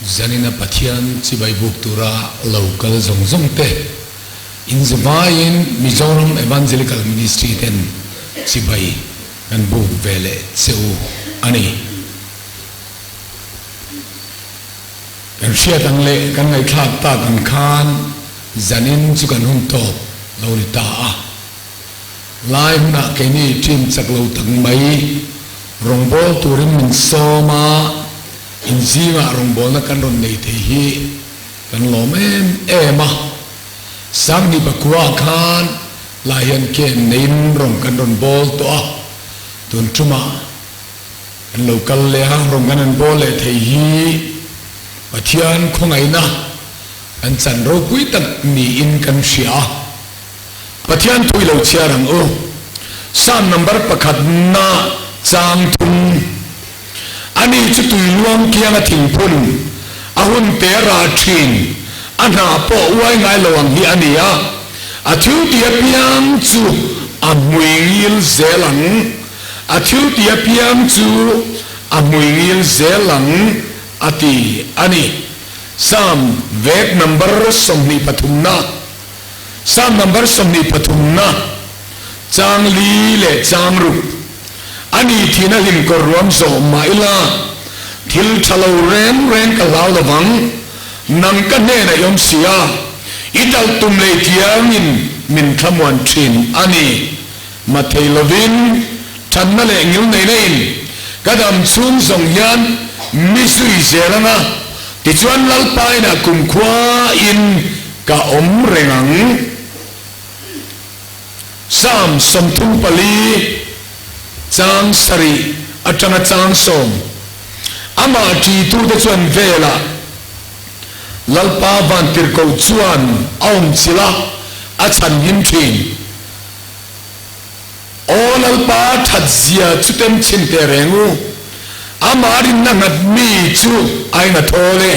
Zanina Pathian chibai buk tura lo kal zawng zawng te inzivaiin Mizoram Evangelical Ministry ten chibai kan buk ve leh che u a ni. Kan hriat ang leh kan ngaihthlak tak ang khan zanin chu kan hun tawp lo ni ta a. Lai hunah keini team chak lo tak mai rawngbâwl turin min sawm a, inzingah rawngbâwlna kan rawn nei thei hi kan lawm em em a. Sanghnih pakua khan lai hian camp neiin rawn kan rawn bâwl tawh a, tun ṭumah Kan lo kal leh a, rawn kan han bawl leh thei hi Pathian khawngaihna kan chan ropui tak niin kan hria a. Pathian thu i lo chhiar ang u. Psalm number pakhat na chang thum, Ani chu tui luang kiang a thingphun, a hun te a rah thin, a hna pawh uai ngai lo ang hi a ni a, a thil ti apiang chu a hmui ngil zel ang. A thil ti apiang chu a hmuingil zel ang a ti a ni. Psalm vek number 23 na Psalm number 23 na chang li leh chang ruk a ni thihna hlim kawr ruam zawh mah ila thil tha lo reng reng ka hlau lovang, nang ka hnenah i awm si a, i talh tum lei thiangin min thlamuan thin a ni. Ma thei lovin thanna leh ngilneihna in ka dam chhung zawng hian mi zui zel anga, tichuan Lalpa inah kumkhua in ka awm reng ang. Psalm 34 chang sarih atanga chang sawm, Amah ṭitute chuan velah Lalpa vantirhkoh chuan a awm chilh a, a chhanhim ṭhin. Aw Lalpa that zia chu tem chhin teh reng u, Amah rinna nghat mi chu a eng a thawl e.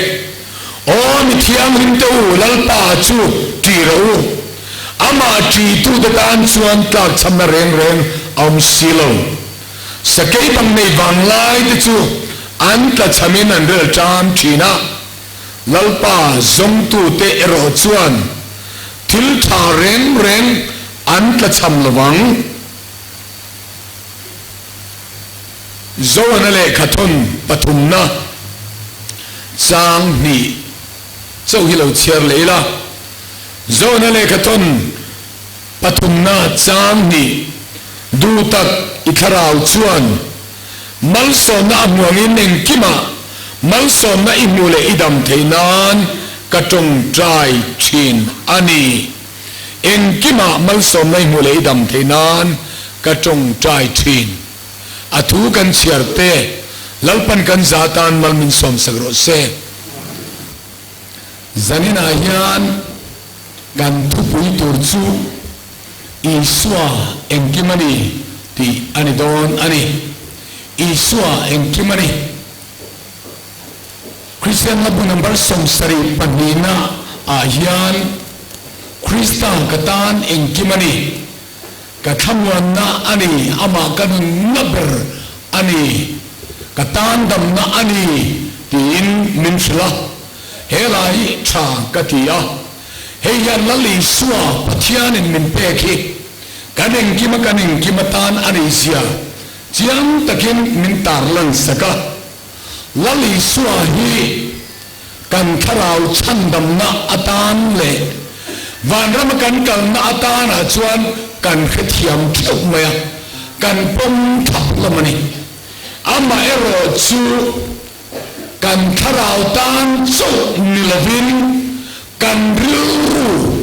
Aw mi thianghlim te u, Lalpa chu ṭih rawh u, Amah ṭihtute tan chuan tlakchhamna reng reng a awm si lo. Sakei bang nei vanglai te chu an tlachhamin an rel ṭam ṭhin a, Lalpa zawngtute erawh chuan thil ṭha reng reng an tlachham lo vang. Zoana lehkhathawn pathumna chang hnih chauh hi lo chhiar leh ila. Zoana lehkhathawn pathumna chang hnih duh tak i thlarau chuan malsawmna a hmuangin engkimah malsawmna i hmuh leh i dam theih nan ka tawngtai thin a ni. Engkimah malsawmna i hmuh leh i dam theih nan ka tawngtai thin. A thu kan chhiar te, Lalpan kan za tan mal min sawmsak rawh se. Zaninah hian kan thupui tur chu Isua engkim a ni tih a ni dawn a ni. Isua engkim a ni. Kristian hlabu number 72 na ah hian Krista ka tan engkim a ni, ka thlamuanna a ni, amah ka nunna ber a ni, ka tan damna a ni tiin min hrilh a, he lai tha ka ti a, hei hian Lal Isua Pathianin min pek hi kan engkima kan engkim atan a nih zia chiang takin min tarlan sak a. Lal Isua hi kan thlarau chhandamna atan leh vanrama kan kalna atanah chuan kan hrethiam theuh mai a, kan pawm thap hlawm a ni. Amaherawh chu kan thlarau tan chauh ni lovin kan rilru,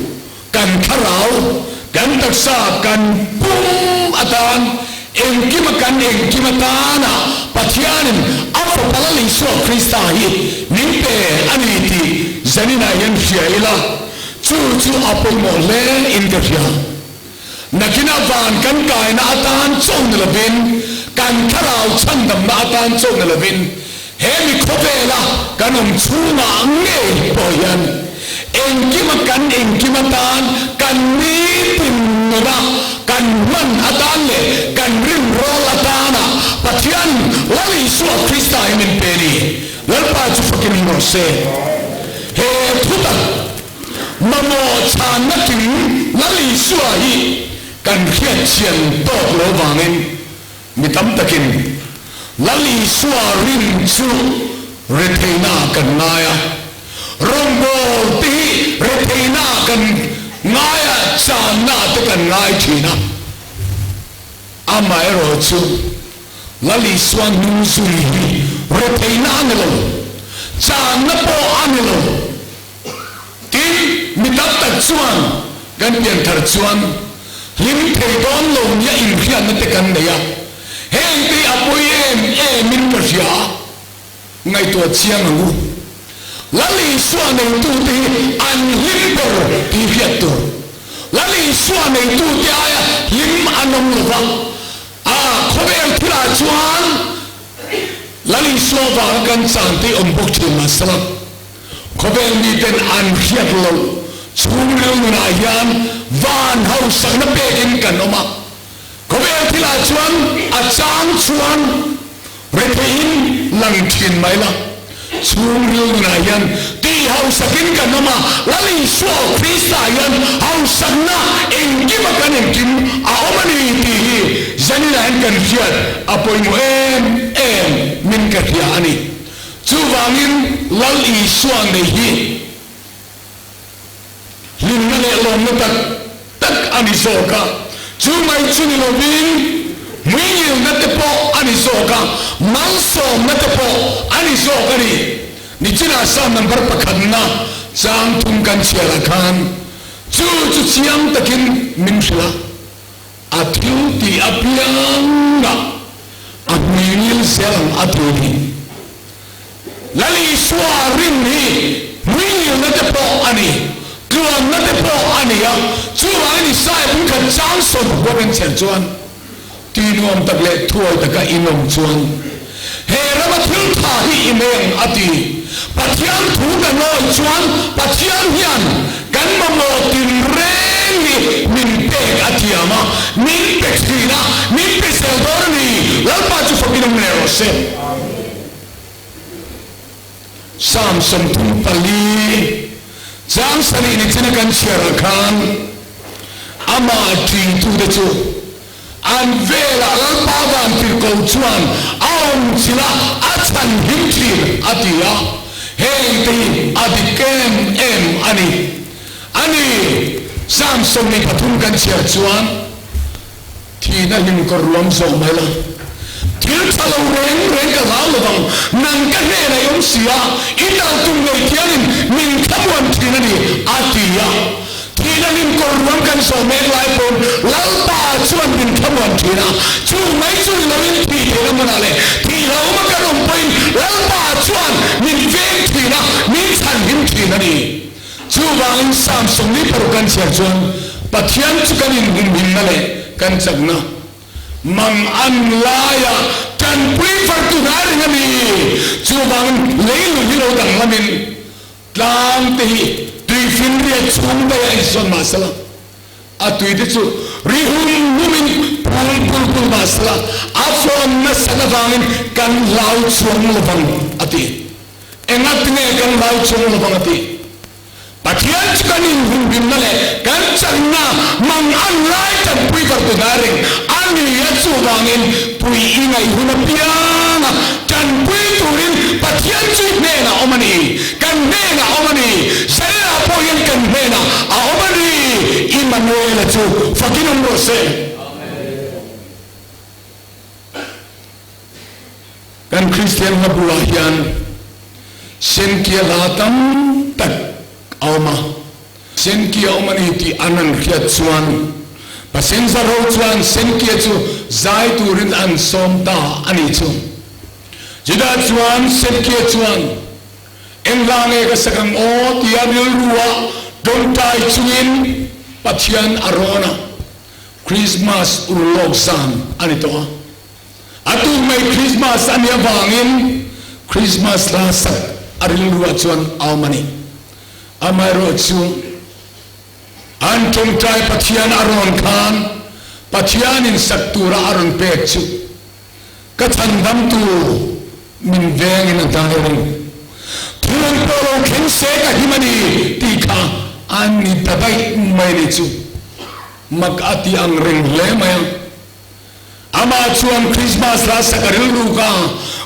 kan thlarau, kan taksa, kan pum atan, engkima kan engkim atana Pathianin a Fapa Lal Isua Krista hi min pe a ni tih zaninah hian hria ila, chu chu a pawimawh hle in ka hria. Nakina van kan kaina atan chauh ni lovin, kan thlarau chhandamna atan chauh ni lovin, he mi khawvela kan awm chhungah ngei pawh hian engkima kan engkim atan, kan nitin nuna kan hman atan leh kan rinrawl atana Pathian Lal Isua Krista hi min pe ni. Lalpa chu fakin awm rawh se. He thutak mamawh chhanna kim Lal Isua hi kan hriat chian tawk lo vangin mi tam takin Lal Isua rin chu retheihna ah kan ngai a, rawngbâwl te hi retheihna ah kan ngai a, channa ah te kan ngai thin a. Amaherawhchu, Lal Isua hnung zui hi retheihna a ni lo, channa pawh a ni lo. Tin, mi tam tak chuan kan pianthar chuan hlim thei dawn lo nia inhriatna te kan nei a, heng te hi a pawi em em in ka hria a, ngaihtuah chiang ang u. Lal Isua neitute hi an hlim ber tih hriat tur. Lal Isua neitute aia hlim an awm lo va, a khawvel thilah chuan Lal Isua vanga kan chan tih awm bawk thin mahsela, Khawvel miten an hriat loh chhungril nunah hian van hausakna pekin kan awm a. Khawvel thilah chuan a chang chuan retheihin lang thin mai la. Chhungril nunah hian tih hausakin kan awm a, Lal Isua Krista hian hausakna engkima kan engkim a awm a ni tih hi zaninah hian kan hriat a pawimawh em em min ka hria a ni. Chuvangin Lal Isua nei hi hlimna leh lawmna tak tak a ni zawk a, chu mai chu ni lovin hmuingilna te pawh a ni zawk a, malsawmna te pawh a ni zawk a ni. Nichinah Psalm number pakhatna chang thum kan chhiarah khan chu chu chiang takin min hrilh a. A thil tih apiangah a hmuingil zel ang a ti hi. Lal Isua rin hi hmuingilna te pawh a ni, tluanna te pawh a ni a, chuvangin Isaiah bung khat chang sawm huam en chher chuan tui nuam tak leh thuawi taka in awm chuan he rama thil tha hi i nei ang a ti. Pathian thu kan awi chuan Pathian hian Kan mamawh tinreng hi min pek a thiam a, min pe thin a, min pe zel dawn a ni. Lalpa chu fakin awm leh rawh se. Psalm 34 chang sarih ni china kan chhiar ah khan amah ṭingtute chu an velah Lalpa vantirhkoh chuan a awm chilh a, a chhan him thin, a ti a. Heng te hi a dik em em a ni. A ni, Psalm 23 kan chhiar chuan, Thihna hlim ka ruam zawh mai la, thil tha lo reng reng ka hlau lo vang, nang ka hnenah i awm si a, i dal tum ngei thianin min thlamuan thin a ni, a ti a. Thihna hlim kawr ruam kan zawh mek lai pawn Lalpa chuan min thlamuan thin a, chu mai chu ni loin thih theihna hmunah leh thih hlauhawma kan awm pawhin Lalpa chuan min veng thin a, min chhanhim thin a ni. Chuvangin Psalm 46 kan chhiar chuan Pathian chu kan inhumhimna leh kan chakna mang an laia tanpui fartu hna reng a ni. Chuvangin leilung hi lo danglamin Tlang te hi tuifinriat chhung daih a insawn mah sela, a tui te chu ri hum humin phul pul pul mah sela, a fawn nasat avangin kan hlau chuang lovang a ti. Engatinge kan hlau chuang lovang a ti? Pathian chu kan inhumhimna leh kan chakna mang an lai tanpui fartu hna reng a ni a, chuvangin pui i ngaih hun apiang a tanpui turin Pathian chu i hnenah a awm a ni, kan hnenah a awm a ni, Zariah pawh hian kan hnenah a awm a ni, Immanuela chu fakin awm rawh se. Kan Kristian hla bulah hian Senkia hla tam tak a awm a. Senkia awm a ni tih an an hriat chuan passenger ho chuan Senkia chu zai turin an sawm ta a ni chu. Chutah chuan Senkia chuan, Eng hla nge ka sak ang aw? tia rilru a tawngtai chungin Pathian a rawn a. Krismas urlawk zan a ni tawh a. A tuk mai Krismas a nih avangin Krismas hla sak a rilruah chuan a awm a ni. Amaherawhchu, an tawngtai Pathian a rawn khan Pathianin sak tura a rawn pek chu ka chhandamtu. Min vengin a dai reng. Thil an pawh lo thleng se ka him a ni tih kha a ni ta daih mai ni chu mak a ti ang reng hle mai a. Amah chuan Krismas hla sak a rilruk a,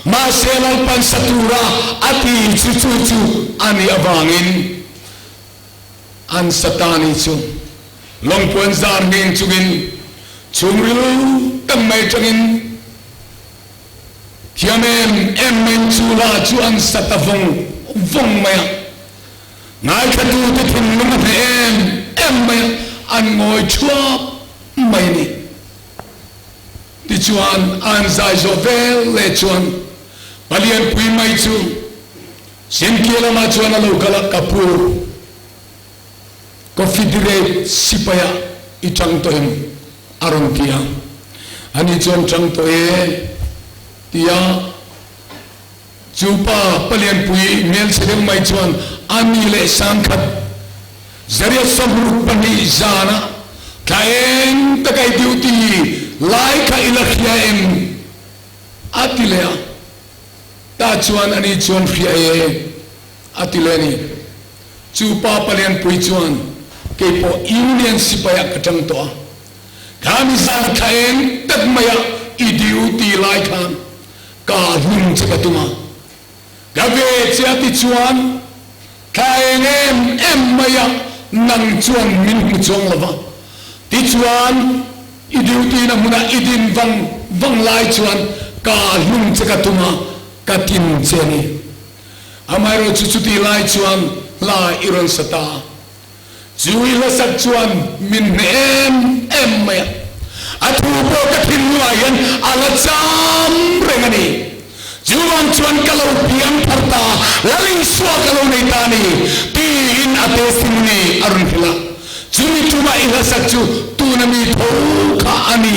mahse Lalpan sa tura a ti chu chu chu a nih avangin an sa ta ni chu lawngpuan zar ngheng chungin chhungril tak mai atangin Thiam em em mai chu la chu an sa ta vawng vawng mai a, ngaithlatute thinlung a hneh em em mai a, an ngawi thuap mai a ni. Tichuan an zai zawh vel leh chuan Palianpui mai chu Sinkia lamah chuan a lo kal a, Ka pu, Confederate sipaiah i tang tawh em? a rawn ti a. Ani chuan tang tawh e ti a. Chu pa palianpui hmelchhe deuh mai chuan a ni leh sangkhat zariat 62 zana thla eng taka i duty lai kha i la hria em? a ti leh a. Tah chuan ani chuan hria e a ti leh a ni. Chu pa palianpui chuan, Keipawh Union sipaiah ka tang tawh a, kha mizan thla eng tak maiah i duty lai khan ka hlum che ka tum a, ka ve che a ti chuan thla eng em em maiah nang chuan min hmu chuang lo va, tichuan i duty na hmunah i din vang vang lai chuan ka hlum che ka tum a, ka tin che a ni. Amaherawhchu chutih lai chuan hla i rawn sa ta. Chu i hlasak chuan min hneh em em mai a. A thu pawh ka thinlungah hian a la cham reng a ni. Chuvang chuan ka lo piang thar ta, Lal Isua ka lo nei ta a ni, tiin a testimony a rawn hrilh a. Chumi tumah i hlasak chu tuna mi tho kha a ni,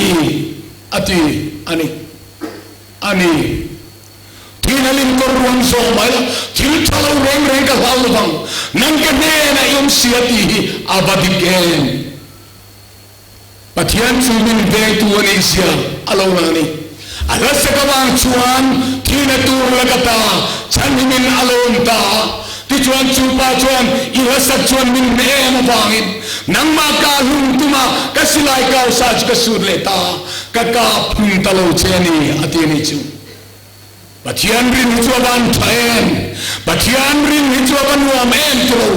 a ti a ni. A ni. Thil in kawr ruang zawh mai la, thil tha lo reng reng ka hlau lovang, nang ka hnenah i awm sia tih hi a va dik em? Pathian chu min vengtu a nih zia a lo lang a ni. A hlasak avang chuan thihna tur la ka ta, chhanhimin a lo awm ta a. Tichuan chu pa chuan i hlasak chuan min hneh em avangin nangmah ka hlum tuma ka silai kausa chu ka sut leh ta a, ka kap hlum ta lo che a ni a ti a nih chu. Pathian rin hi chu a van tha em? Pathian rin hi chu a va nuam em ti lo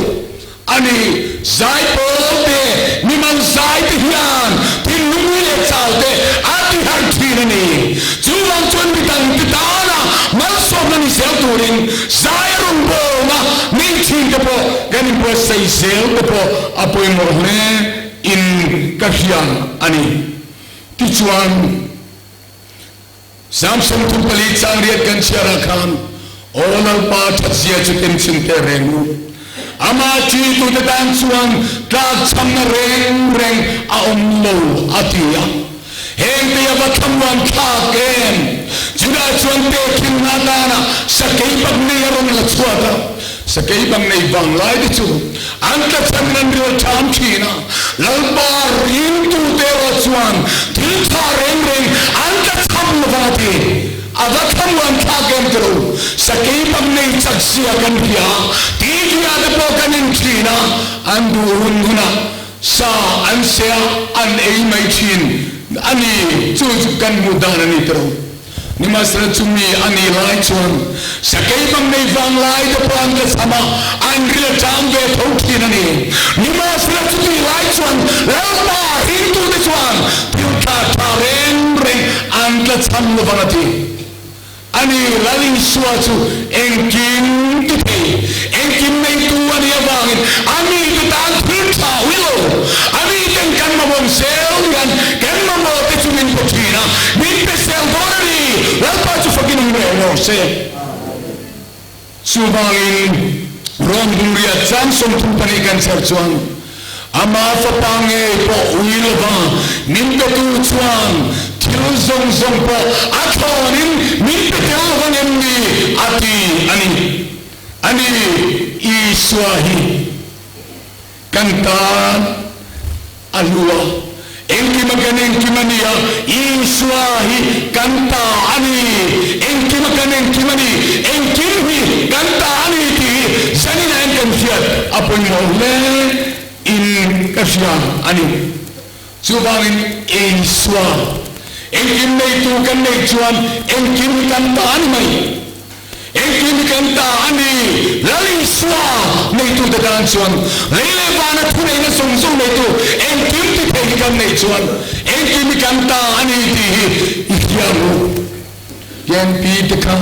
a ni. Zai pawl te, mimal zai te hian thinlung leh chau te a ti harh thin a ni. Chuvang chuan midang te tana malsawmna ni zel turin zai a rawn bawm a, nei thin te pawh kan inbuatsaih zel te pawh a pawimawh hle in ka hria a ni. Tichuan. Samson 34 chang riat kan chhiar ah khan, Aw Lalpa thatzia chu temchhin teh reng u. Amah ṭitute tan chuan tlakchhamna reng reng a awm lo, a ti a. Hengte a va thlamuan thlak em! Judah chuan tehkhinna atana sakei bak nei a rawn la chhuak a. Sakei bak nei vanglai te chu an tlachhamin an ril ṭham ṭhin a. Lalpa ringtute erawh chuan thil tha reng reng an tla cham lo vang a ti. A va thlamuan thlak em ti lo. Sakei bang nei chak sia kan hria a, TV ah te pawh kan en thin a, an duh hun hunah sa an seh a, an ei mai thin a ni. Chu chu kan hmuh dan a ni ti lo. Nimahsela chumi a nih lai chuan sakei bang nei vang lai te pawh an tlachham a, an ril a ṭam ve tho ṭhin a ni. Nimahsela chutih lai chuan Lalpa ringtute chuan thil tha tha reng reng an tlachham lo vang a ti. A ni, Lal Isua chu engkim ti thei, engkim neitu a nih avangin a mite tan thil tha ui lo. A miten kan mamawm zel hian kan mamawh te chu min pe thin a, min pe sel dawn a ni. Lalpa chu fakin awm reng rawh se. Chuvangin Rom Bungria chang 32 kan chher chuan ama fapa ngei pawh ui lova min petu chuan thil zawng zawng pawh a thlawnin min pe tel lovang em ni a ti a ni. A ni, Isua hi. Kan tan a hlu a, engkim a kan. kan engkim a ni a, Isua hi kan ta a ni, engkima kan engkim a ni, engkim hi kan ta a ni tih hi zaninah hian kan hriat a pawimawh hle in ka hria a ni. Chuvangin Isua engkim neitu kan neih chuan engkim hi kan ta a ni mai. Engkim hi kan ta a ni. Lal Isua neitute tan chuan lei leh vana thuneihna zawng zawng neitu engkim ti thei hi kan neih chuan engkim hi kan ta a ni tih hi i hria ang u. KNP te kha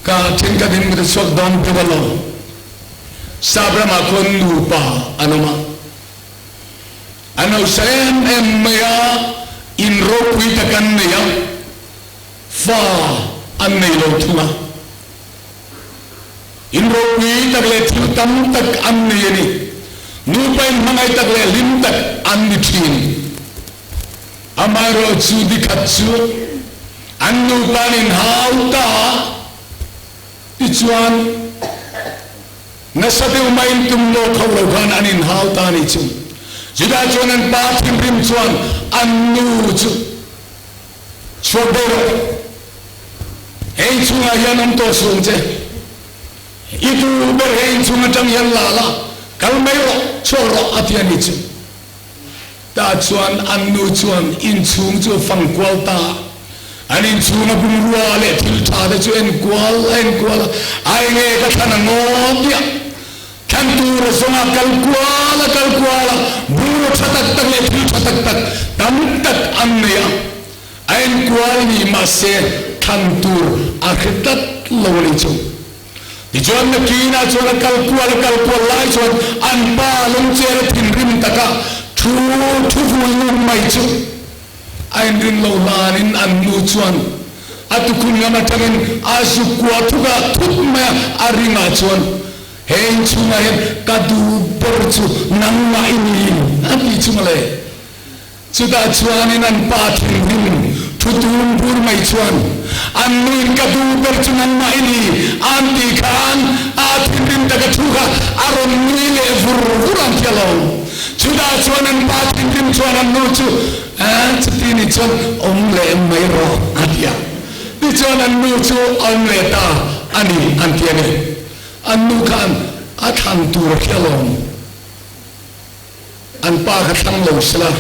ka thenkhat in mit a chhuak dawn deuh alawm. Sap ramah khuan nupa an awm a. An hausa em em mai a, in ropui tak an nei a, fa an nei lo thung a. In ropui tak leh thil tam tak an nei a ni. Nupa in hmangaih tak leh hlim tak an ni thin. Amaherawhchu dikhat chu an nupa an inhau ta a, tichuan, Nasa deuh maiin tum lawk ho lo khan an inhau ta a nih chu. Judah chuan an pa thinrim chuan an nu chu chhuak daih rawh. He inchhungah hian awm tawh suh ang che. I duh ber he inchhung atang hian la la, kal mai rawh, chhuak rawh a ti a nih chu. Tah chuan an nu chuan inchhung chu a fang kual ta a. An inchhunga bungrua leh thil tha te chu en kual a en kual a, a enge ka thlan a ngaw piah. Thlan tur a zawnga kal kual a kal kual a, bungrua tha tak tak leh thil tha tak tak tam tak an nei a. A en kual ni mahse thlan tur a hre tlat lo a ni chu. Tichuan nakinah chuan a kal kual a kal kual lai chuan an pa lungchel a thinrim taka thu thu vui ngun mai chu a inrin lo hlanin an nu chuan a tukhum lam atangin a zuk kua thuk a thut mai a, a ringah chuan he inchhungah hian ka duh ber chu nangmah i ni a ti chu mawle. Chutah chuanin an pa thinrim thu tum bur mai chuan, An nuin ka duh ber chu nangmah i ni, an tih khan a thinrim taka thu kha a rawn nui leh vur vur ang khi a lo. Chutah chuan an pa thinrim chuan an nu chu, A, chuti ni chuan awm leh mai rawh, a ti a. Tichuan an nu chu a awm leh ta a ni, an ti a ni. An nu khan a thlan tur a khi alawm. An pa kha thlang lo sela,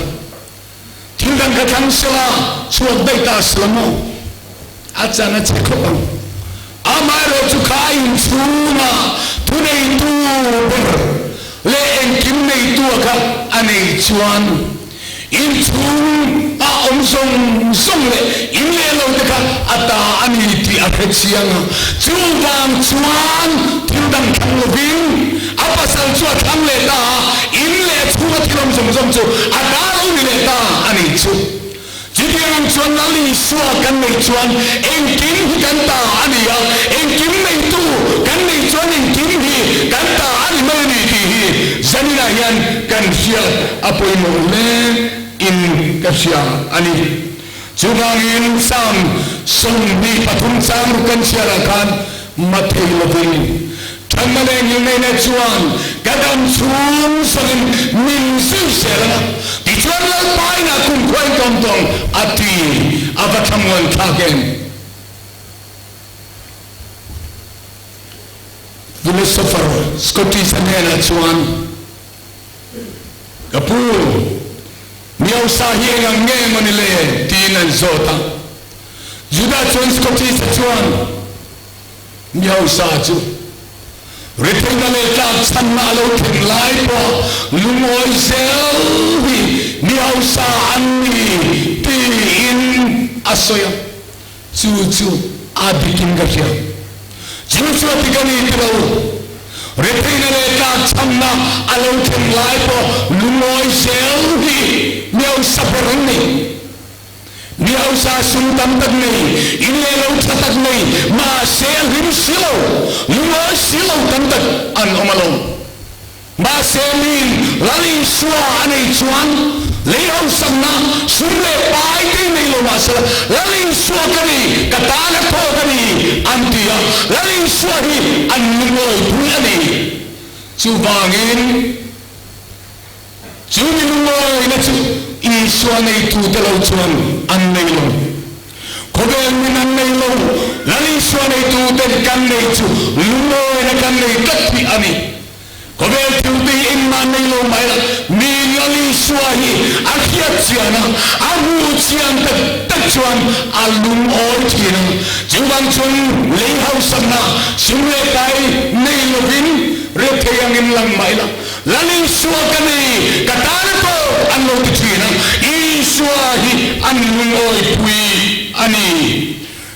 thil dang kha thlang sela, chhuak daih ta sela maw? A chan a che khawp ang. Amaherawh chu kha a inchhunga thuneitu ber leh engkim neitua kha a nei chuan inchhung a awm zawng zawng leh in leh lo te kha a ta a ni tih a hre chiang a. Chuvang chuan thil dang thlang lovin a pasal chu a thlang leh ta a, in leh chhunga thil awm zawng zawng chu a ta lo ni leh ta a nih chu. Chutiang ang chuan Lal Isua kan neih chuan engkim hi kan ta a ni a, engkim neitu kan neih chuan engkim hi kan ta a ni mai a ni tih hi zaninah hian kan hriat a pawimawh hle in ka hria a ni. Chuvangin Psalm 23 chang ruk kan chhiarah khan mathei lovin, Thanna leh ngilneihna chuan ka dam chhung zawngin min zui zel ang a, tichuan Lalpa inah kumkhua in tawm tawng a ti a va thlamuan thlak em? Philosopher Scottish-a hnenah chuan, Ka pu, Miosa hi eng ang nge maw ni le? tiin an zawt a. Juda chuan Scottish-a chuan, Miosa chu retheihna leh tlakchhanna a lo thlen lai pawha lungawi zel hi Miosa an ni tiin a sawi a. Chu chu a dikin ka hria. Chu chu a dik a ni ti lo. Retheihna leh tlakchhamna a lo thlen lai pawh lungawi zel hi mi hausa ber an ni. Mi hausa sum tam tak nei, in leh lo tha tak nei, mahse a hlim si lo, lungawi si lo tam tak an awm alawm. Mahse miin Lal Isua a nei chuan lei hausakna sum leh pai te nei lo mahsela Lal Isua ka ni, ka tan a thaw ka ni an ti a, Lal Isua hi an lungawi pui a ni. Chuvangin chu mi lungawina chu Isua. Isua neitute lo chuan an nei lo. Khawvel min an nei lo. Lal Isua neituten kan nei chu lungawina kan nei tlat hi a ni. Khawvel thilte hi engmah nei lo mai la, mi Lal Isua hi a hriat chian a, a hmuh chian tak tak chuan a lungawi thin a. Chuvang chuan lei hausakna sum leh pai nei lovin rethei angin lang mai la, Lal Isua ka nei, ka tan tawp an lo ti thin a, Isua hi an lungawipui a ni.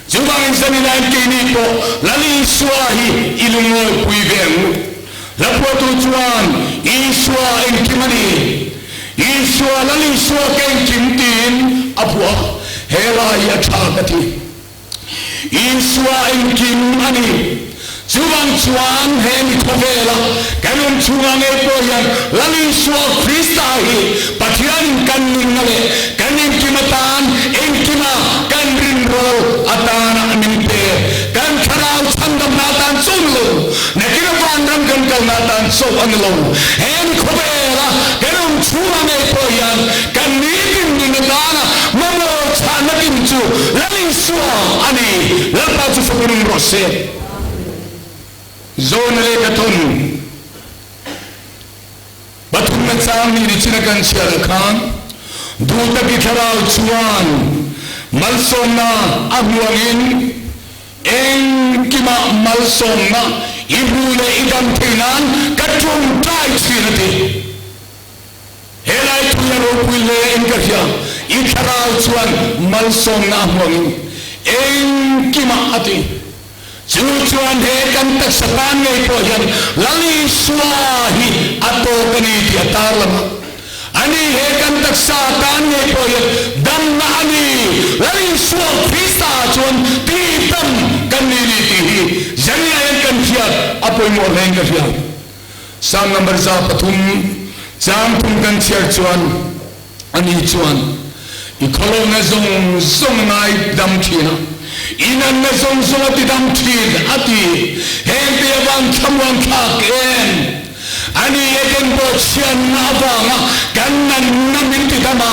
Chuvangin zanin keini pawh Lal Isua hi i lungawipui ve ang u. Hlapuatu chuan Isua engkim a ni. Isua, Lal Isua ka engkim tiin a phuah a, he lai hi a tha ka ti. Isua engkim a ni. Chuvang chuan he ni khawvela kan awm chhungah ngei pawh hian Lal Isua Krista hi Pathianin kan nunna leh kan engkim atan engkima kan rinrawl atana min pe. Kan thlarau chhandamna atan chauh ni lo, nakina vanram kan kalna atan chauh a ni lo. He ni khawvela kan awm chhungah ngei pawh hian kan nitin nun atana mamawh chhahna kim chu Lal Isua a ni. Lalpa chu fakin awm rawh se. Zona leh ka tawn pathumna chang ni nichin a kan chhiar ah khan duhtaki thlarau chuan malsawmna a hmuangin engkimah malsawmna i hmu leh i dam thei nan ka tawngtai thin a ti. Helai thu hi a ropui hle in ka hria, i thlarau chuan malsawmna a hmuangin engkimah a ti. Chu chuan he kan taksa tan ngei pawh hian Lal Isua hi a tawk a ni tih a tarlang a. Ani he kan taksa tan ngei pawh hian damna a ni, Lal Isua Krista ah chuan tihdam kan ni ni tih hi Zania hian kan hriat a pawimawh hle in ka hria. Psalm number 3 chang thum kan chhiar chuan ani chuan i khawlohna zawng zawng a ngaidam thin a, i nanna zawng zawng a tidam thin a ti. Hengte avang thlamuang thlak em? Ani Eden pawh chhianna avanga kan nanna min tidam a,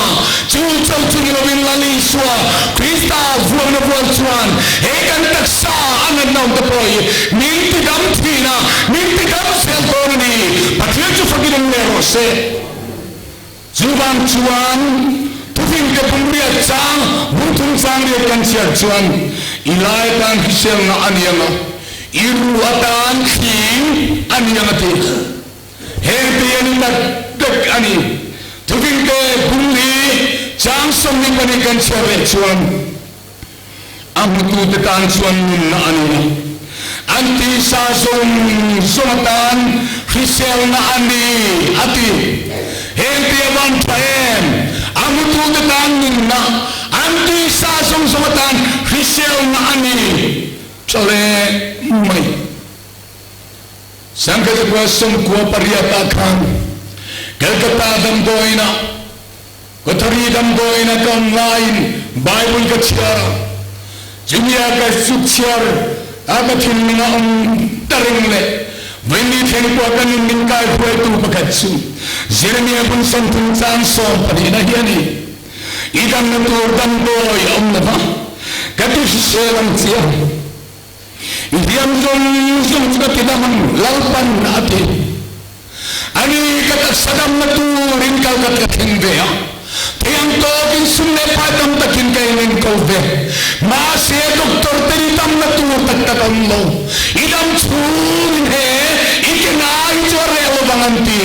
chu cho chu ni lovin Lal Isua Krista vuakna vual chuan he kan taksa a natna awm te pawh hi min tidam thin a, min tidam zel dawn a ni. Pathian chu fakin awm leh rawh se. Chuvang chuan thufingte pumriat chang bungthum chang riat kan chhiar chuan i lai atan hriselna a ni ang a, i ruh atan thli a ni ang a ti. Heng te hian i tak tak a ni. Thufingte bungli chang 22 kan chhiar leh chuan A hmutute tan chuan nunna a ni a, an tisa zawng zawng atan hriselna a ni, a ti. Heng te avan tha em? A hmutute tan nunna, an tisa zawng zawng atan hriselna a ni. Tha hle mai. Sangkhatikua 98 ah khan Calcutta damdawiinah Kothari damdawiin a ka awm laiin Bible ka chhiar a, chumi a ka zuk chhiar a ka thinlung a awm ta reng leh vawiin thleng pawh ka nun min kai hruaitu pakhat chu Jeremia bun 30 chang 12 hi a ni. I damna tur damdawi a awm lova, ka ti hrisel ang che a, I hliam zawng zawng chu ka ti dam ang, Lalpan a ti. Ani ka taksa damna turin Kalkat ka thleng ve a, thei ang tawkin sum leh pai tam takin ka inen ko ve. Mahse doctor te ni damna tur tak tak a awm lo. I dam chhungin he i ke ngai chu a reh lo vang an ti.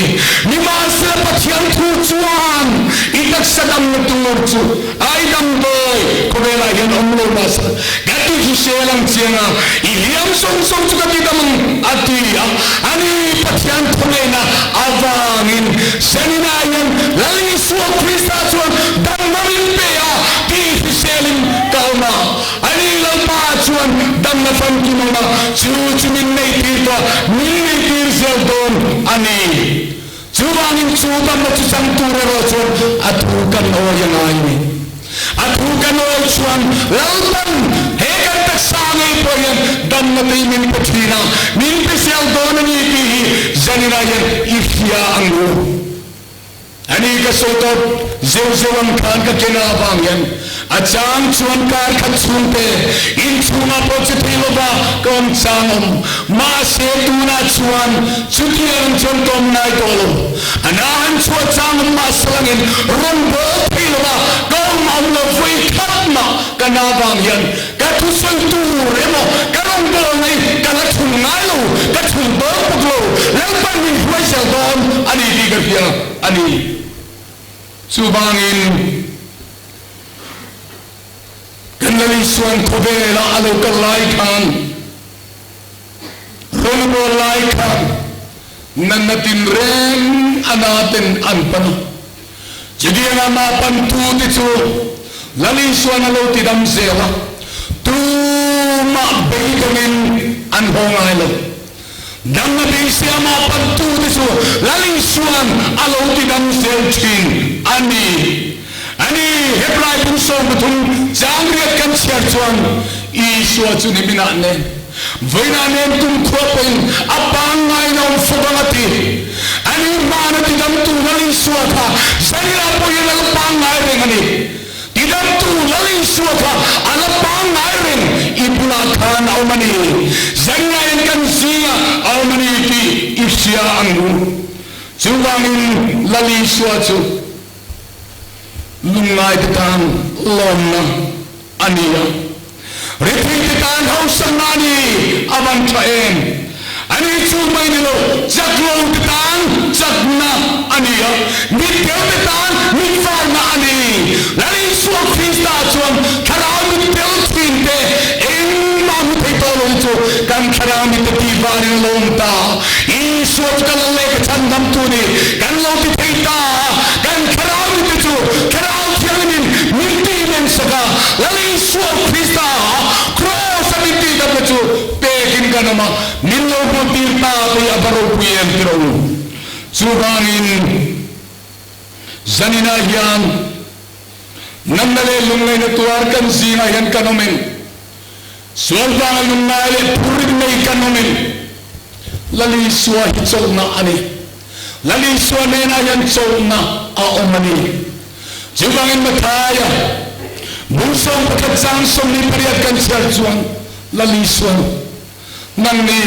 Nimahsela Pathian thu chuan i taksa damna tur chu Ai damdawi khawvelah hian awm lo mahse ka ti hrisel ang chiang a, i hliam zawng zawng chu ka ti dam ang a ti a, ani Pathian thawngehna avangin Seninah hian Lal Isua Krista chuan damna min pe a, ti hriselin ka awm a, ani Lalpa chuan damna famkim awm a, chu chu min neihtir tawh a, min neihtir zel dawn a ni. Chuvangin chu damna chu chang tur erawh chuan a thu kan awi a ngai a ni. A thu kan awi chuan Lalpan he kan taksa ngei pawh hian damna tei min pe thin a, min pe sial dawn a ni tih hi zaninah hian i hria ang u. Ani ka sawi tawp zeuh zeuh ang khan ka kena avang hian a chang chuan kar khat chhungte inchhungah pawh che thei lova ka awm chang awm. Mahse tunah chuan chutiang ang chuan ka awm ngai tawh lo. A na han chhuah chang awm mahse langin rawn bawl thei lova ka awm awm lo vawi khat mah ka na avang hian ka thusawi tur emaw ka rawn bawl mai ka la chhun ngai lo, ka chhun dawn bawk lo, Lalpan min hruai zel dawn a ni tih ka hria a ni. Chuvangin kan Lal Isuan khawvelah a lo kal lai khan, rawn bawl lai khan natna tinreng a na ten an pan a. Chutiang amah pantute chu Lal Isuan a lo tidam zel a, tumah beidawngin an haw ngai lo. Damna beisei amah pantute chu Lal Isuan a lo tidam zel thin a ni. A ni, Hebrai bung 13 chang riat kan chhiar chuan Isua chu niminah nen Vawiinah nen kumkhua pawhin a pangngain a awm fo ang a ti. Ani hmana tidamtu Lal Isua kha Zaninah pawhin a la pangngai reng a ni. Tidamtu Lal Isua kha a la pangngai reng i bulah khan a awm a ni. Zaninain kan zingah a awm a ni tih i hria ang u. Chuvangin Lal Isua chu lungngaite tan lawmna a ni a, retheite tan hausakna a ni a van tha em? A ni chu mai ni lo, chaklote tan chakna a ni a, mitdelte tan mitvarna a ni. Lal Isua Krista chuan thlarau mitdel thinte engmah hmu thei tawh lo chu kan thlarau mitte tihvarin a lo awm ta. Isua chu kan lo leh ka chhandamtu ni kan lo ti thei ta a, kan thlarau mite chu thlarau Thianghlimin min tih men sak a, Lal Isua Krista Kraws a min tih damna chu pekin kan awm a, min lo hmuh tir ta tih a va ropui em ti rawh u. Chuvangin zaninah hian natna leh lungngaihna tuar kan zingah hian kan awm em? Sual vanga lungngai leh phurrit nei kan awm em? Lal Isua hi chawlhna a ni. Lal Isua hnenah hian chawlhna a awm a ni. Chuvangin Mathaia bung 11 chang 28 kan chhiar chuan Lal Isuan, Nangni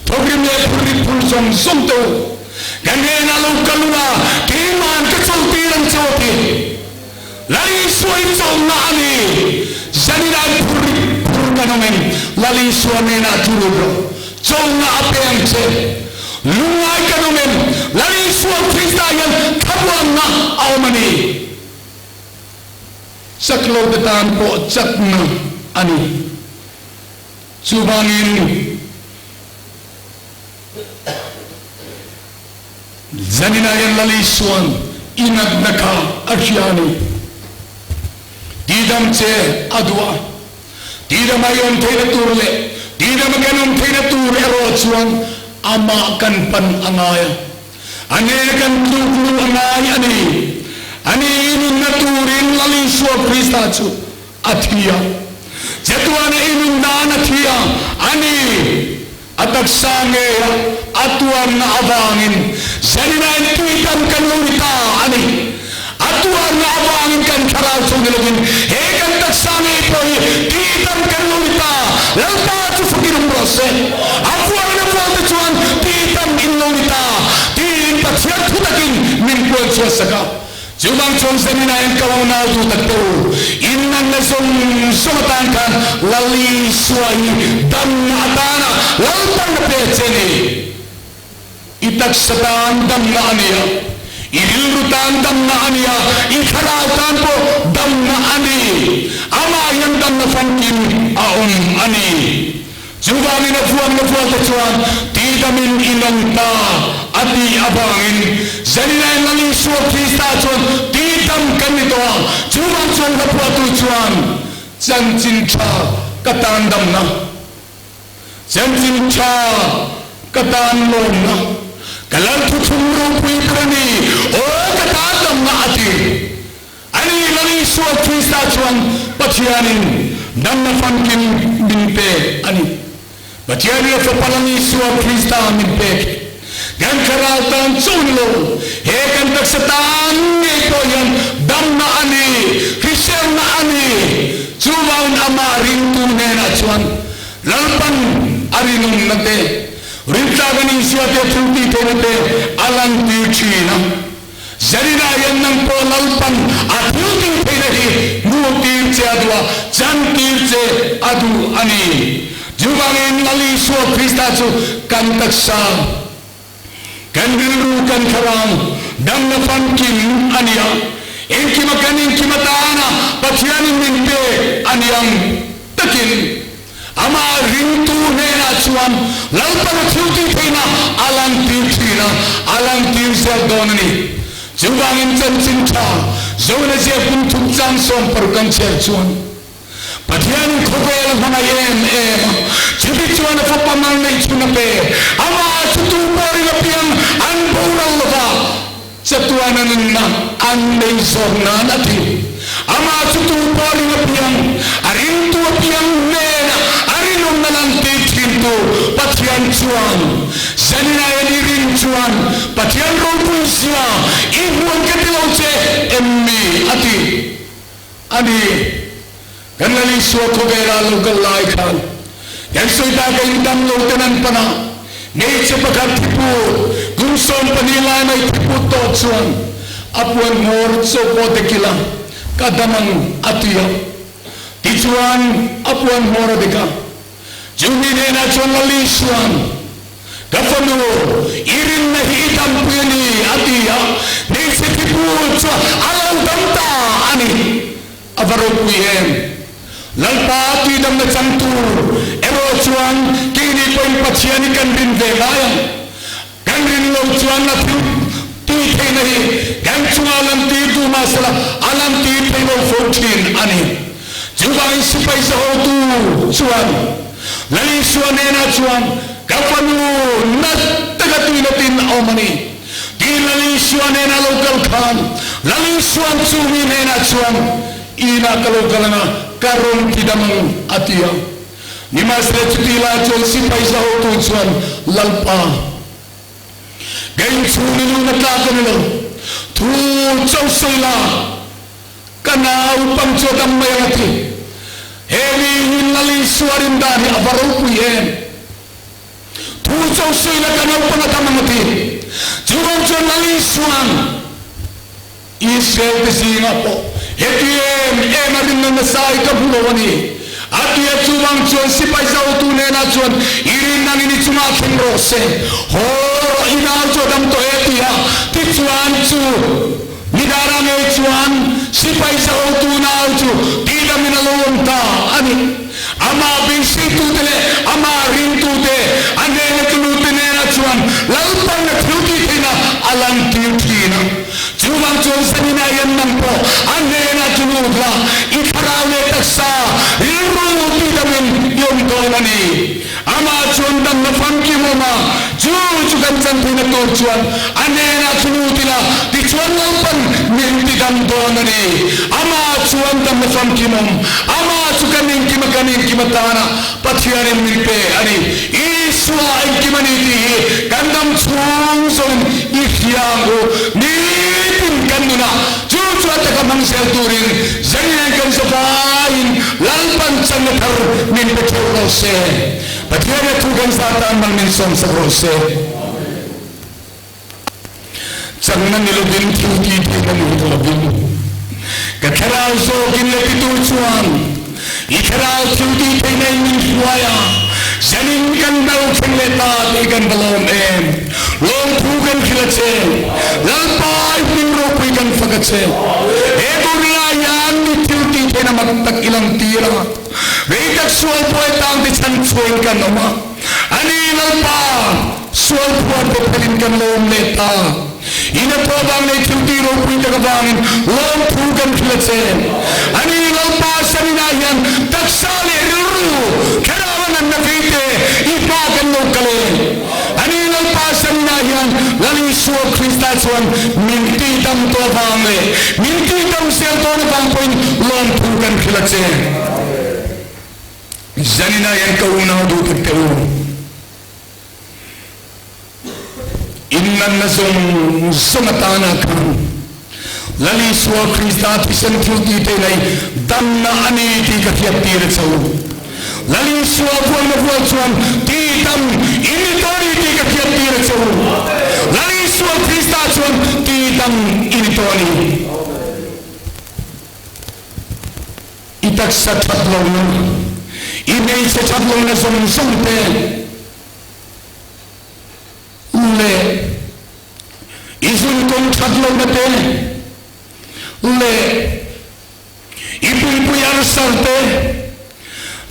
thawkrim leh phurrit phur zawng zawng te u, ka hnenah lo kal ula, keima'n ka chawlhtir ang che u a ti. Lal Isua hi chawlhna a ni. Zaninah phurrit phur kan awm em? Lal Isua hnenah thu lut rawh. Chawlhna a pe ang che. Lungngai kan awm em? Lal Isua Krista hian thlamuanna a awm a ni. Chak lo te tan pawh chakna a ni. Chuvangin zaninah hian Lal Isua'n i natna kha a hria a ni. Tidam che a duh a. Tidama i awm theihna tur leh tidama kan awm theihna tur erawh chuan amah kan pan a ngai a. A hnena kan tluk luh a ngai a ni. Ani i nunna turin Lal Isua Krista chu a thi a. Chatuana i nun dan a thi a, a ni. A taksa ngeia a tuarna avangin zaninain tuitam kan lo ni ta a ni. A tuarna avangin kan thlarau chu ni lovin he kan taksa ngei pawh hi tuitam kan lo ni ta. Lalpa chu fakin awm rawh se. A vuakna vualte chuan tuitam in lo ni ta tiin Pathian thu takin min puan chhuah sak a. Chuvang chuan Zemina-in ka unau tu tak te u, in nanna zawng zawng atan khan Lal Isua hi damna atana Lalpan a pe che ni. I taksa tan damna a ni a, i rilru tan damna a ni a, i thlarau tan pawh damna a ni. Amah hian damna famkim a awm a ni. Chuvangin a vuakna vualte chuan tidamin i nung ta a tih avangin Zaninain Lal Isua Krista chuan tidam kan ni tawh a, chuvang chuan hla phuahtu chuan chanchin tha ka tan damna, chanchin tha ka tan lawmna, ka Lal thuthlung ropui ber a ni, aw ka tan damna a ti. Ani Lal Isua Krista chuan Pathianin damna famkim min pe a ni. Pathianin a Fapa Lal Isua Krista min pek hi kan thlarau tan chauh ni lo, He kan taksa tan ngei pawh hian damna a ni, hriselna a ni. Chuvangin amah ringtu hnenah chuan Lalpan a rinawmna te, rintlak a nihzia te, thil tih theihna te a lantir thin a. Zaninah hian nang pawh Lalpan a thil tih theihna hi hmuhtir che a duh a, chantir che a duh a ni. Chuvangin Lal Isua Krista chu kan taksa, kan rilru, kan thlarau damna famkim a ni a. Engkima kan inkim atana Pathianin min pek a ni ang takin Amah ringtu hnenah chuan Lalpan a thil tih theihna a lantir thin a, a lantir zel dawn a ni. Chuvangin chanchin tha Zona ziak kum thum chang 16 kan chhiar chuan Pathianin khawvel a hmangaih em em a, chuti chuan a fapa mal neih chhun a pe, amah chu tu pawhin a piang an boral lova, Chatuan a nunna an nei zawk nan a ti. Amah chu tu pawh ring apiang, a ringtu apiang hnena a rinawmna lan tir thintu Pathian chuan, Zanina en i rin chuan Pathian ropui zia i hmuan ka ti lo che em mi? a ti a ni. Kan Lal Isua khawvela lo kal lai khan kan sawi ta ka in dam lo ten an pan a, hmeichhe pakhat thiput kum 12 lai mai thiput tawh chuan a puan hmawr chaw pawh te kil a, ka dam ang a ti a. Tichuan a puan hmawr a dik a. Chu mi hnenah chuan Lal Isua'n, Ka fanu, i rinna hi i dampui a ni, a ti a. Hmeichhe thiput chu a lo dam ta a ni. A va ropui em! Lalpa tuidamna chang tur erawh chuan keini pawhin Pathian hi kan rin ve ngai ang. Kan rin lo chuan a thil tih theihna hi kan chungah lantir duh mahsela a lantir thei lo fo thin a ni. Chuvangin sipai zahotu chuan Lal Isua hnenah chuan, Ka fanu, nat taka tuinatin a awm a ni. Ti Lal Isua hnenah lo kal khan, Lal Isua'n chu mi hnenah chuan, Inah ka lo kal anga, ka rawn ti dam ang, a ti a. Nimahsela chuti lai chuan sipai zahotu chuan, Lalpa, ka inchhung i lun a tlak a ni lo, thu chauh sawi la, ka naupang chu a dam mai ang, a ti. He mi hi Lal Isua rindan hi a va ropui em! Thu chauh sawi la ka naupang a dam ang a ti. Chuvang chuan Lal Isua'n Israel te zingah pawh heti em em a rinna nasa hi ka hmu lo a ni a ti a. Chuvang chuan sipai zotu hnenah chuan i rin angin i chungah thleng rawh se, haw rawh i nau chu a dam tawh e a ti a. Tichuan chu nidara ngei chuan sipai zotu nau chu tidamin a lo awm ta a ni. Amah beiseitute leh amah ringtute, a hnena tulute hnenah chuan Lalpan a thil tih theihna a lantir thin a. Chuvang chuan zaninah hian nang pawh a hnenah chu lut la, i thlarau leh taksa rilru tihdamin i awm dawn a ni. Amah chuan damna famkim awm a, chu chu kan chan theihna tur chuan a hnenah chu lut ila, tichuan Lalpan min tidam dawn a ni. Amah chuan damna famkim awm, amah chu kan engkim a kan engkim atana Pathianin min pe a ni. Isua engkim a ni tih hi kan dam chhung zawngin i hria ang u. Nitin kan nunah chu chu a taka hmang zel turin Zengeng kan zavaiin Lalpan channa thar min pe theuh rawh se. Pathian a thu kan zah tan mal min sawmsak rawh se. Channa ni lovin thil ti theihna ni hek lovin ka thlarau zawkin le titu chuan i thlarau thil ti theihna in min hruai a, zanin kan dal thleng leh ta tih kan va lawm em. Lawmthu kan hrilh a che. Lalpa i hming ropui kan fak a che. He Gorilla hian mi thil tih theihna mak tak i lang tir a. Rei tak sual pawh e tang ti chhan chhuain kan awm a. Ani Lalpa, sual phuar te phelin kan lawm leh ta. I hnathawh vang leh thil tih ropui tak avangin lawmthu kan hrilh a che. Ani Lalpa saninah hian taksa leh rilru thlarau a nganna vei te i hma kan lo kal e. Ani Lalpa saninah hian Lal Isua Krista chuan min tihdam tawh avang leh min tihdam zel dawn avang pawhin lawmthu kan hrilh a che. Zaninah hian ka unau duh tak teh u. In. In natna zawng zawng atana khan Lal Isua Krista thisen thiltih te nei damna a ni tih ka hriattir a che u. Lal Isua vuaina vual chuan ti dam in ni tawh a ni tih ka hriattir a che u. Lal Isua Krista chuan ti dam i ni tawh a ni. I taksa that lohna, i hmeichhe that lohna zawng zawng te leh i zunkawng that lohna te leh i pumpui arsar te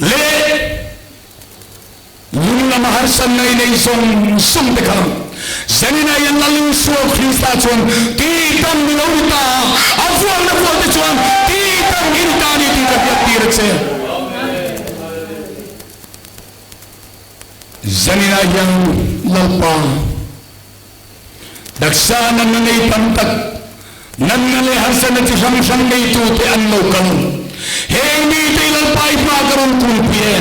leh Lung lama harsatna i nei zawng zawng te kha Zanina hian Lal Isua Krista chuan ti tam ni lo ni ta a, a vuakna vuak te chuan ti tam i ni ta a ni tih ka hriat tir a che. Zanina hian Lalpa taksa natna nei tam tak, natna leh harsatna chi hrang hrang neitute an lo kal. Heng mite i Lalpa i hma ka rawn kulpui e.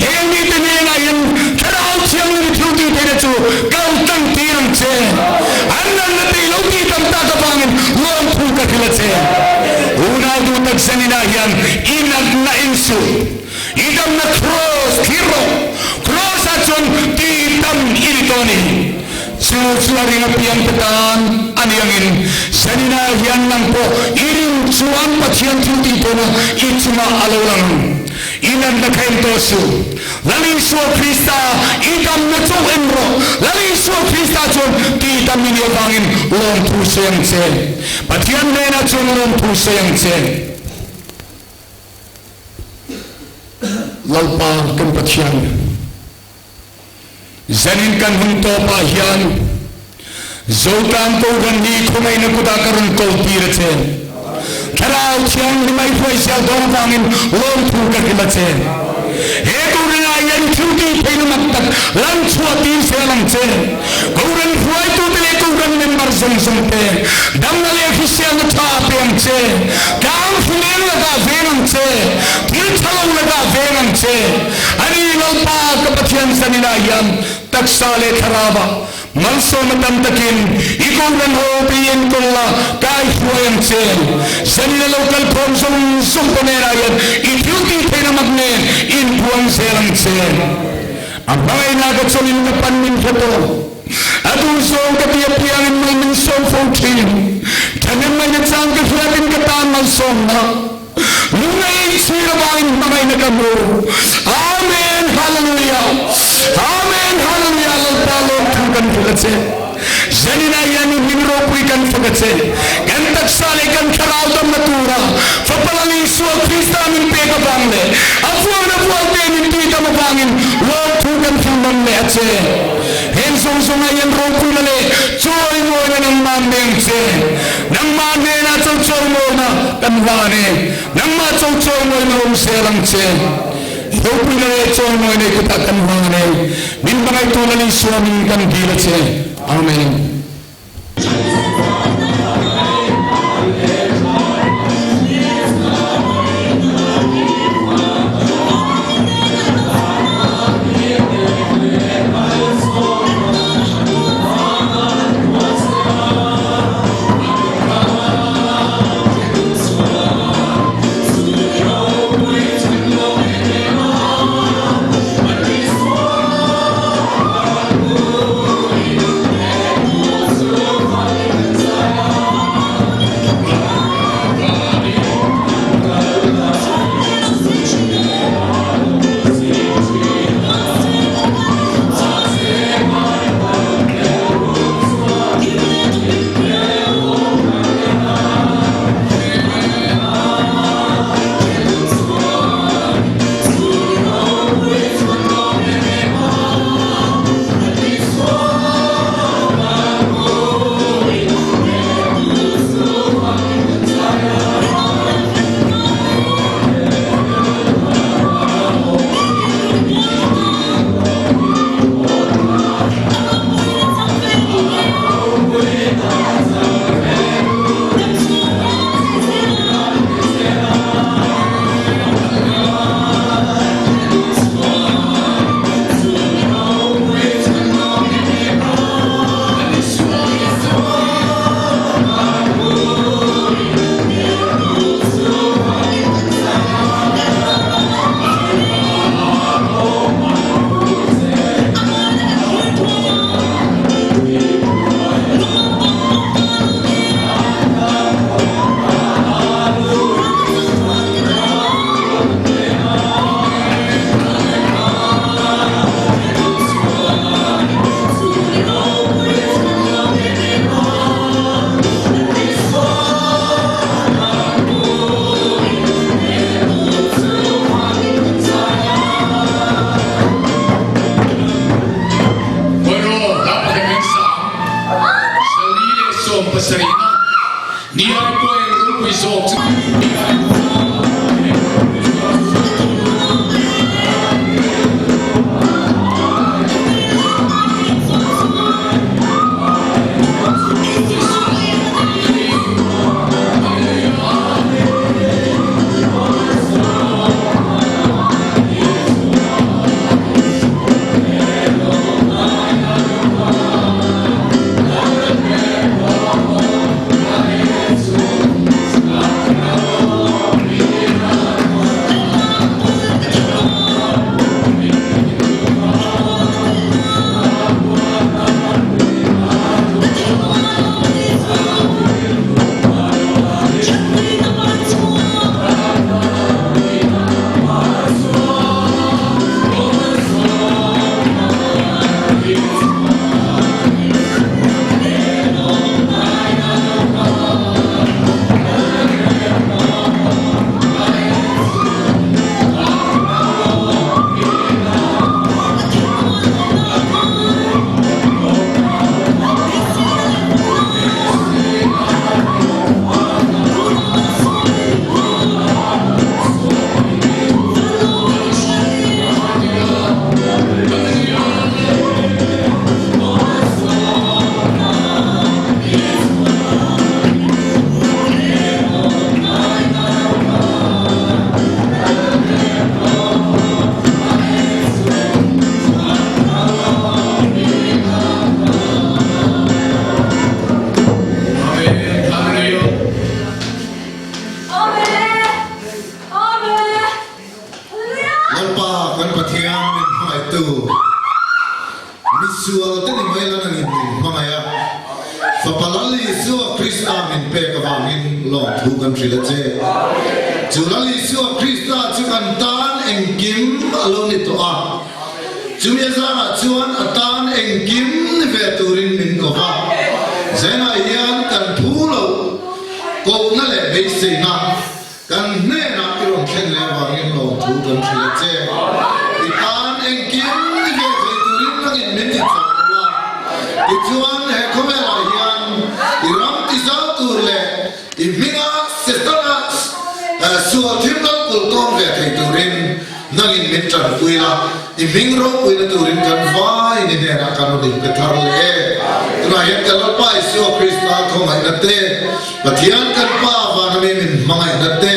Heng mite hnenah hian Thlarau Thianghlim i thil tih theihna chu kal tlang tir ang che. An natna te i lo tih tam tak avangin lawmthu ka hrilh a che. Unau duh tak zaninah hian i natna insuh. I damna Kraws thlir rawh. Kraws-ah chuan tih dam i ni tawh a ni. Chu chu a ring apiangte tan a ni angin Zanina hian nang pawh i ring chuan Pathian thil tih tawhna i chungah a lo lang ang. I natna kha en tawh suh. Lal Isua Krista i damna chauh en rawh. Lal Isua Krista chuan tih dam i nih avangin lawmthu sawi ang che. Pathian hnenah chuan lawmthu sawi ang che. Lalpa kan Pathian, zanin kan hun tawpah hian Zotlang Kohhran hi khawngaihna kutah ka rawn ko tir a che. Thlarau Thianghlim a i hruaisial dawn avangin lawmthu ka hrilh a che. He Kohhranah hian thil tih theihna mak tak lan chhuah tir zel ang che. Kohhran hruaitute leh Kohhran member zawng zawng te damna leh hriselna tha a pe ang che. Tlang hrileng lakah veng ang che. Thil tha lo lakah veng ang che. Ani Lalpa ka Pathian zaninah hian taksa leh thlarauah malsawmna tam takin i Kohhran ho te i enkawl la, kai hruai ang che. Zanina lo kal khawm zawng zawng te nenah hian i thil tih theihna mak nen inpuang zel ang che. A hmangaihna ka chawlin ka pan min hre tawh. A duhzawng ka ti apiangin mal min sawm fo thin. Thahnemngaihna chang ka hriatin ka tan malsawmna. Lungngaih inchhir avangin hmangaihna ka hmu. Amen Hallelujah Amen Hallelujah Lalpa lawmthu kan hrilh a che. Zaninah hian i hming ropui kan fak a che. Kan taksa leh kan thlarau damna tura Fapa Lal Isua Krista min pek avang leh a vuakna vualte min tihdam avangin lawmthu kan hrilh nawn leh a che. Heng zawng zawngah hian ropuina leh chawimawina nangmah meng che. Nangmah hnenah cho chawimawina kan hlan e. Nangmah cho chawimawina awm zel ang che. Ropuina leh chawimawina i kutah kan hlan e. Min hmangaihtu Lal Isua min kan dil a che. Amen. Lalpa kan Pathian min hmangaihtu, misual te ni mai lan angin min hmangaih a, Fapa Lal Isua Krista min pek avangin lawmthu kan hrilh a che. Chu Lal Isua Krista chu kan tan engkim a lo ni tawh a, chumi a zarah chuan a tan engkim ni ve turin min ko va. Zenah hian kan phu loh kohna leh beiseina Kan hnenah i rawn thlen leh avangin lawmthu kan hrilh a che. I tan engkim ni ve thei turin nangin min ti chak lo a. Tichuan he khawvelah hian i ram ti zau tur leh i hminga Setana sual thim lo kul tawn ve thei turin nangin min tanpui la. I hming ropuina turin kan vaiin i hnenah kan rawn inpe thar leh e. Tunah hian ka Lalpa Isua Krista khawngaihna te, Pathian kan Pa vana mi min hmangaihna te,